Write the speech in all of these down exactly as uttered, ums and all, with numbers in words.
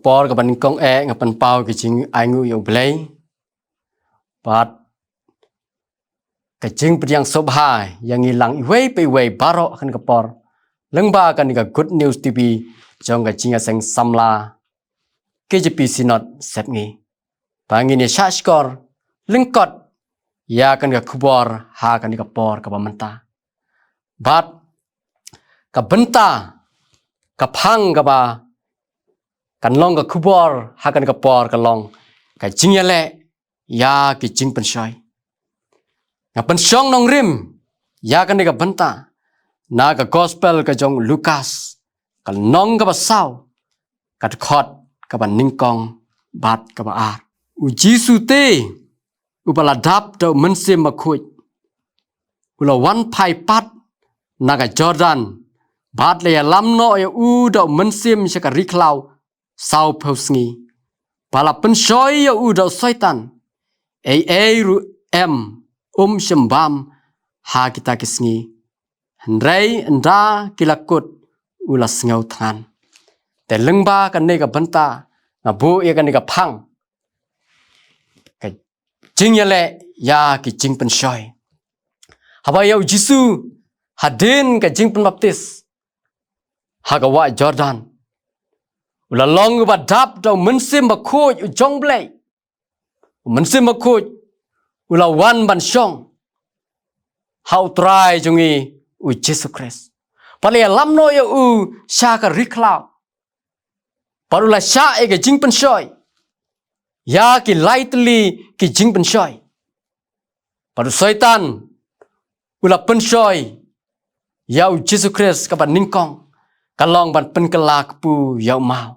Por kaba nyngkong eh nga pynpaw ka jingainguh ïa U Blei bad ka jingpdiang sngewbha ïa ngi lang iwei pa iwei baroh ha kane ka por lyngba kane ka Good News T V jong ka Jingïaseng Samla K J P Synod Sepngi. Ba ngin ïa shah shkor lyngkot ïa kane ka khubor ha kane ka por kaba mynta. Bad ka bynta, ka phang kaba kan long ka khubor ha kane ka por ka long ka jingïaleh ïa ki jingpynshoi. Nga pynshong nongrim ïa kane ka bynta na ka Gospel ka jong u Lukas, ka lynnong kaba saw, ka dkhot kaba nyngkong bad kaba ar. U Jisu te, uba la dap da u Mynsiem Bakhuid, u la wan phai pat na ka Jordan, bad la ïalam noh ïa u da u Mynsiem sha ka ri khlaw sawphew sngi. Ba la pynshoi ïa u da u Soitan, ei ei ruh em um shym bam ha kita ki sngi. Hynrei ynda ki la kut, u la sngew thngan. Te lyngba kane ka bynta nga buh ïa kane ka phang, ka jingïaleh ïa ki jingpynshoi. Haba ïa u Jisu hadien ka jingpynbaptis ha ka wah Jordan, u la long uba dap da u Mynsiem Bakhuid u jong U Blei. U Mynsiem Bakhuid u la wan ban shong ha U Trai jong ngi u Jisu Khrist. Bad la ïalam noh ïa u sha ka ri khlaw. Bad u la shah ïa ka jingpynshoi ïa ki lai tylli ki jingpynshoi. Bad u Soitan u la pynshoi ïa u Jisu Khrist, kaba nyngkong ka long ban pynkylla kpu ïa u maw.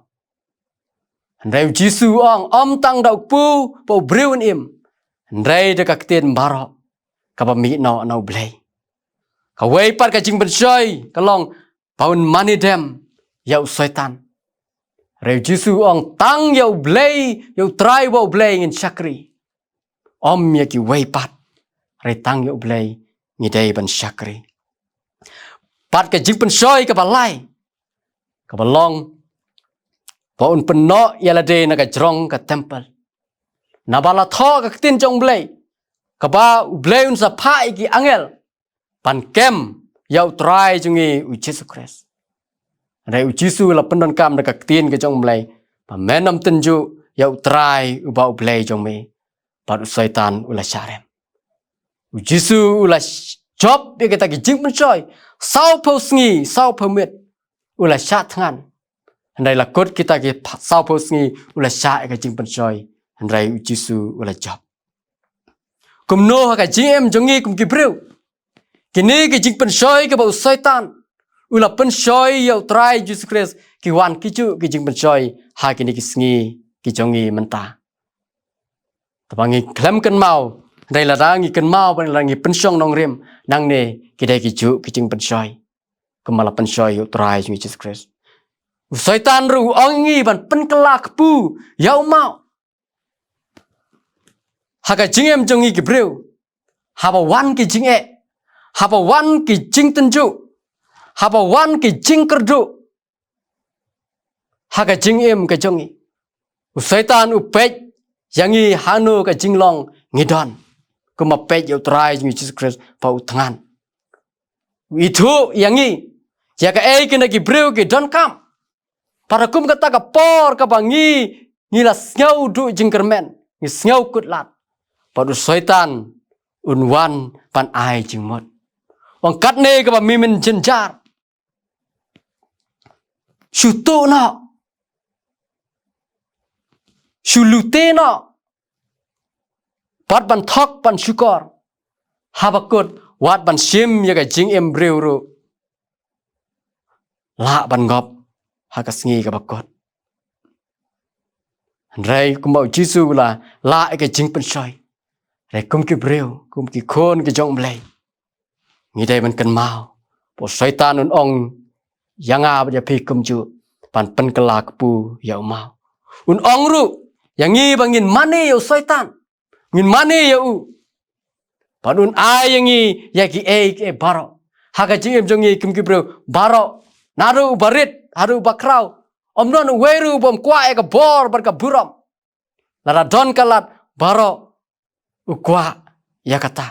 Hynrei u Jisu u ong, ym tang da u kpu ba u briew un im, hynrei da ka ktien baroh kaba mih noh na U Blei. Kawei pat ka jingpynshoi ka long ba un mane dem ïa u Soitan. Hynrei u Jisu u ong, tang ïa U Blei, ïa U Trai uba U Blei ngin shakri. Ym ïa kiwei pat, hynrei tang ïa U Blei ngi dei ban shakri. Bad ka jingpynshoi kaba lai, kaba long ba un pynnoh ïa lade na ka jrong ka templ. Naba la thoh ka ktien jong U Blei, kaba U Blei un sa phah ïa ki angel ban kem ïa U Trai jong ngi u Jisu Khrist. Hynrei u Jisu u la pyndonkam da ka ktien ka jong U Blei, ba men ym tynjuh ïa U Trai uba U Blei jong me. Bad u Soitan u la shah rem. U Jisu u la sh-, jop ïa kita ki jingpynshoi sawphew sngi sawphew miet, u la shah thngan. Hynrei la kut kita ki pha-, sawphew sngi u la shah ïa ka jingpynshoi. Hynrei u Jisu u la jop. Kumno ha ka jingim jong ngi kum ki briew? Kine ki jingpynshoi kaba u Soitan u la pynshoi ïa U Trai Jisu Khrist, ki wan kijuh ki jingpynshoi ha kine ki sngi ki jong ngi mynta. Te ba ngi khlem kynmaw, hynrei lada ngi kynmaw, ba lada ngi pynshong nongrim, nangne ki dei kijuh ki jingpynshoi kumba la pynshoi ïa U Trai jong ngi Jisu Khrist. U Soitan ruh u ong ïa ngi ban pynkylla kpu ïa u maw. Ha ka jingim jong ngi ki briew, haba wan ki jingeh, haba wan ki jingtynjuh, haba wan ki jingkyrduh ha ka jingim ka jong ngi, u Soitan u peit ïa ngi hangno ka jinglong ngi don. Kumba peit ïa U Trai jong ngi Jisu Khrist ba u thngan, u ithuh ïa ngi ïa kaei kine ki briew ki donkam. Para kum kata ka por kaba ngi, ngi la sngew duh jingkyrmen, ngi sngew kut lad, bad u Soitan un wan ban ai jingmut. Ong katne kaba me men jynjar, shu tuh noh, shu lute noh, bad ban thok ban shukor. Haba kut, wat ban shim ïa ka jingim briew ruh, lah ban ngop ha ka sngi kaba kut. Hynrei kumba u Jisu u la lah ïa ka jingpynshoi, hynrei kum ki briew, kum ki khun ki jong U Blei, ngi dei ban kynmaw ba u Soitan un ong ïa nga bad ïa phi kumjuh ban pynkylla kpu ïa u maw. Un ong ruh ïa ngi ba ngin mane ïa u Soitan, ngin mane ïa u. Bad un ai ïa ngi ïa kiei kiei baroh ha ka jingim jong ngi kum ki briew baroh, naduh uba rit haduh uba khraw, Ym don uwei ruh u bym kwah ïa ka bor bad ka burom. Lada don ka lad baroh u kwah ïa kata.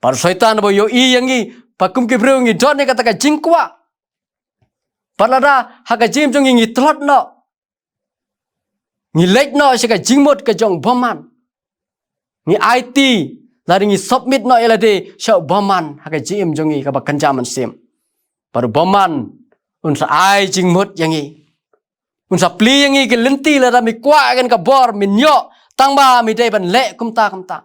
Bad u Soitan ba ïohi ïa ngi ba kum ki briew ngi don ïa kata ka jingkwah. Bad lada ha ka jingim jong ngi ngi tlot noh, ngi leit noh sha ka jingmut ka jong u bymman, ngi aiti lada ngi submit noh ïa lade sha u bymman ha ka jingim jong ngi kaba kynja mynsiem. Bad u bymman un sa ai jingmut ïa ngi. Un sa plie ïa ngi ki lynti lada mi kwah ïa kane ka bor min ïoh tang ba mi dei ban leh kumta kumta.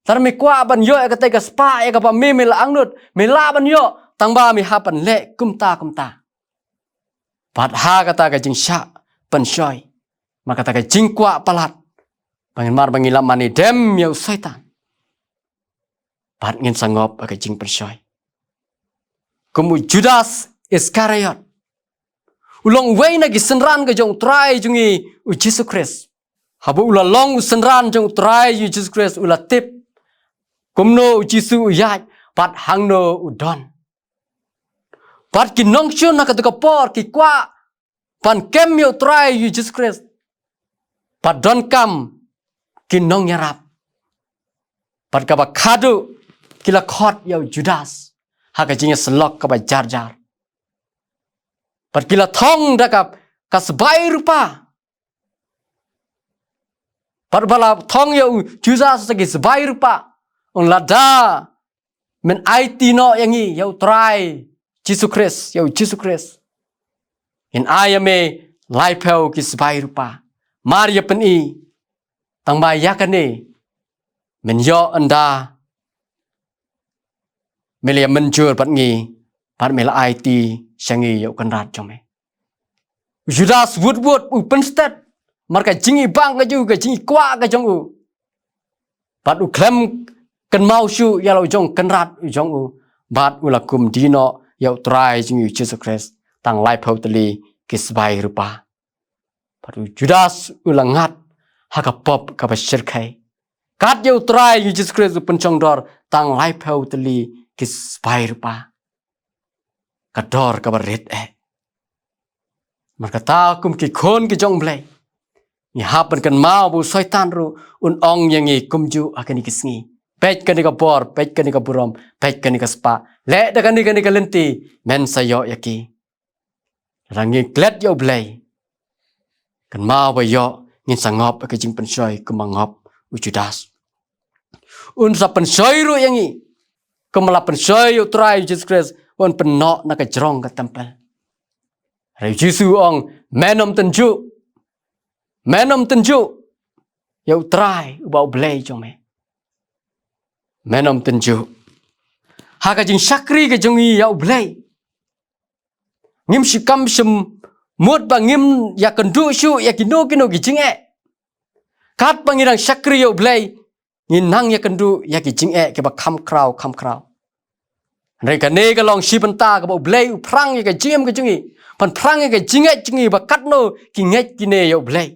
Lada mi kwah ban ïoh ïa katei ka spah ïa kaba me mi la angnud, mi lah ban ïoh tang ba mi hap ban leh kumta kumta. Bad ha kata ka jingshah pynshoi, ma kata ka jingkwah palat, ba ngin mar ba ngi la mane dem ïa u Soitan. Bad ngin sa ngop ha ka jingpynshoi. Kum u Judas Iskariot, u long uwei na ki synran ka jong u Trai jong ngi u Jisu Khrist. Haba u la long u synran jong u Trai u Jisu Khrist u la tip kumno u Jisu u ïaid bad hangno u don. Bad ki nongshun ha kata ka por ki kwah ban kem ïa u Trai u Jisu Khrist. Bad donkam ki nongïarap. Bad kaba khadduh ki la khot ïa u Judas ha ka jingïasyllok kaba jar jar. Bad ki la thong da ka, ka sbai rupa. Bad ba la thong ïa u Judas da ki sbai rupa, un lada men aiti noh ïa ngi ïa u Trai Jisu Khrist, ïa u Jisu Khrist, ngin ai ïa me laiphew ki sbai rupa. Mar ïa pyni, tang ba ïa kane men ïoh ynda me la ïa mynjur bad ngi bad me la aiti sha ngi ïa u kynrad jong me. U Judas wut wut u pynstet mar ka jingibang ka jong u, ka jingikwah ka jong u. Bad u khlem kynmaw shuh ïa la u jong kynrad u jong u. Bad u la kum die noh ïa u Trai jong u Jisu Khrist tang laiphew tylli ki sbai rupa. Bad u Judas u la ngat ha ka pop kaba shyrkhei. Kat ïa u Trai u Jisu Khrist u pynshong dor tang laiphew tylli ki sbai rupa. Ka dor kaba rit eh. Mar kata kum ki khun ki jong u Blei, ngi hap ban kynmaw ba u Soitan ruh un ong ïa ngi kumjuh ha kane ki sngi. Peit kane ka bor, peit kane ka burom, peit kane ka spah. Leh da kane kane ka lynti, men sa ïoh ïa ki. Lada ngi klet ïa u Blei, kynmaw ba ïoh ngin sa ngop ha ka jingpynshoi kumba ngop u Judas. Un sa pynshoi ruh ïa ngi kumba la pynshoi ïa u Trai u Jisu Khrist, un pynnoh na ka jrong ka templ. Hynrei u Jisu u ong, men ym tynjuh. Men ym tynjuh ïa u Trai uba u Blei jong me. Men ym tynjuh. Ha ka jingshakri ka jong ngi ïa u Blei, ngim shym, kam shym mut ba ngin ïakynduh shuh ïa kino kino ki jingeh. Katba ngi dang shakri ïa u Blei, ngin nang ïakynduh ïa ki jingeh kiba kham khraw kham khraw. Hynrei kane ka long shi bynta kaba u Blei u phrang ïa ka jingim ka jong ngi, ban phrang ïa ka jingngeit jong ngi ba katno ki ngeit kine ïa u Blei.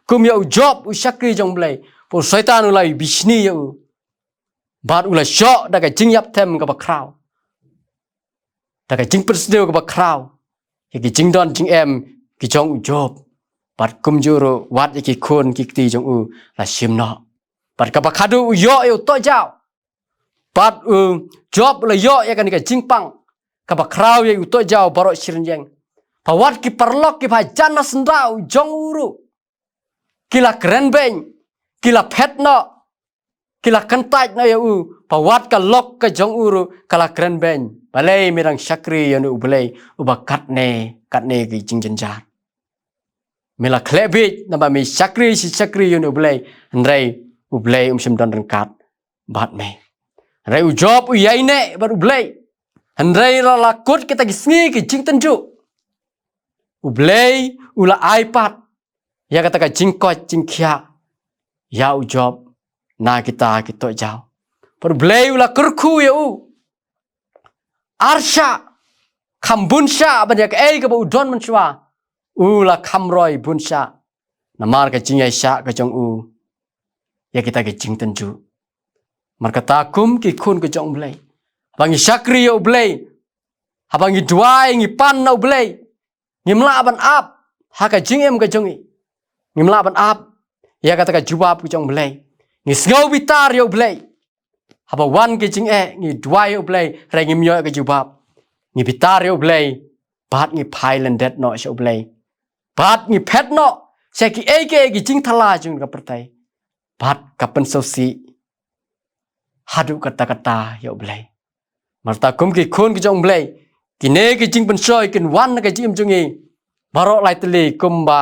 Kum ïa u Job u shakri jong u Blei, ba u Soitan u la bishni ïa u. Bad u la shoh da ka jingïap them kaba khraw, da ka jingpynsniew kaba khraw ïa ki jingdon jingem ki jong u Job. Bad kumjuh ruh wat ïa ki khun ki kti jong u la shim noh. Bad kaba khadduh u ïoh ïa u tohjaw. Bad u Job u la ïoh ïa kane ka jingpang kaba khraw ïa u tohjaw baroh shi rynïeng. Ba wat ki paralok kiba jan na syndah u jong u ruh ki la kren beiñ, ki la phet noh, ki la kyntait noh ïa u, ba wat ka lok ka jong u ruh ka la kren beiñ. Balei? Me dang shakri ïa une u Blei uba katne katne ki jingjynjar. Me la khleh bieit namar me shakri shi shakri ïa une u Blei, hynrei u Blei um shym don ryngkat bad me. Hynrei u Job u ïaineh bad u Blei. Hynrei la la kut kita ki sngi ki jingtynjuh, u Blei u la ai pat ïa kata ka jingkoit jingkhiah ïa u Job na kita ki tohjaw. Bad u Blei u la kyrkhu ïa u. Ar shah, kham bun shah ban ïa kaei kaba u don mynshuwa, u la kham roi bun shah namar ka jingïaishah ka jong u ïa kita ki jingtynjuh. Mar kata kum ki khun ka jong u Blei, haba ngi shakri ïa u Blei, haba ngi duwai ngi pan na u Blei, Ngim lah ban ap ha ka jingim ka jong ngi. Ngim lah ban ap ïa kata ka jubab ka jong U Blei. Ngi sngew bitar ïa U Blei. Haba wan ki jingeh, ngi duwai ïa U Blei, hynrei ngim ïoh ka jubab. Ngi bitar ïa U Blei, bad ngi phai lyndet noh sha U Blei. Bad ngi phet noh sha kiei kiei ki jingthala jong ka pyrthei. Bad ka pynsngewsih haduh katta katta ïa U Blei. Namar kata kum ki khun ki jong U Blei, kine ki jingpynshoi kin wan ha ka jingim jong ngi baroh lai tylli kumba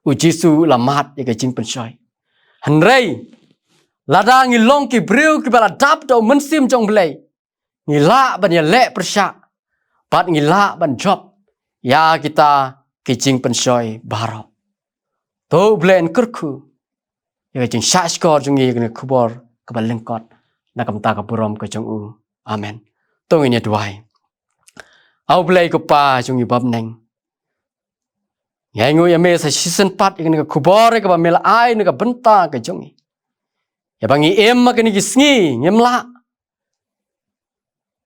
U Jisu u la mad ïa ka jingpynshoi. Hynrei lada ngi long ki briew kiba la dap da U Mynsiem jong U Blei, ngi lah ban ïaleh pyrshah bad ngi lah ban jop ïa kita ki jingpynshoi baroh. To U Blei un kyrkhu ïa ka jingshahshkor jong ngi ïa kane ka khubor kaba lyngkot na ka bynta ka burom ka jong U. Amen. To ngin ïa duwai. A U Blei ko Pa jong ngi ba bneng, ngi ainguh ïa Me sa shisien pat ïa kane ka khubor ïa kaba Me la ai na ka bynta ka jong ngi. Ïa ba ngi im ha kine ki sngi ngim lah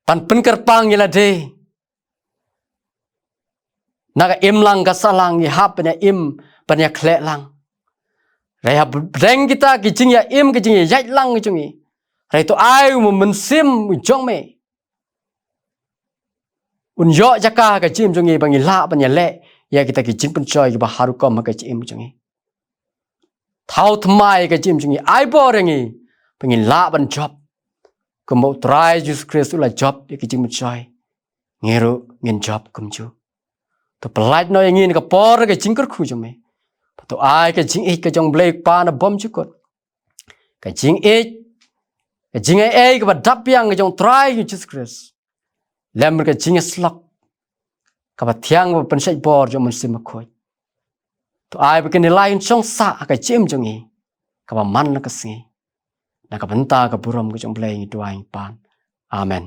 ban pynkyrpang ïa lade na ka imlang ka sahlang, ngi hap ban ïa im ban ïa khleh lang. Hynrei hapdeng kita ki jingïa im, ki jingïa ïaid lang ki jong ngi, hynrei to ai U Mynsiem jong Me un ïoh jaka ha ka jingim jong ngi ba ngi lah ban ïaleh ïa kita ki jingpynshoi kiba ha rukom ha ka jingim jong ngi. Thaw thymmai ïa ka jingim jong ngi, ai bor ïa ngi ba ngin lah ban jop kumba U Trai Jisu Khrist u la jop ïa ka jingpynshoi. Ngi ruh ngin jop kumjuh. To pyllait noh ïa ngi na ka por ka jingkyrkhu jong Me. Bad to ai ka jingïeit ka jong U Blei Kpa na bymjukut, ka jingïeit, ka jingaiei kaba dap biang ka jong U Trai Jisu Khrist, lem bad ka jingïasyllok kaba thiang kaba pynshait bor jong U Mynsiem Bakhuid. To ai ba kine lai un shong sah ha ka jingim jong ngi kaba man la ka sngi. Na ka bynta ka burom ka jong U Blei ngi duwai ngi pan. Amen.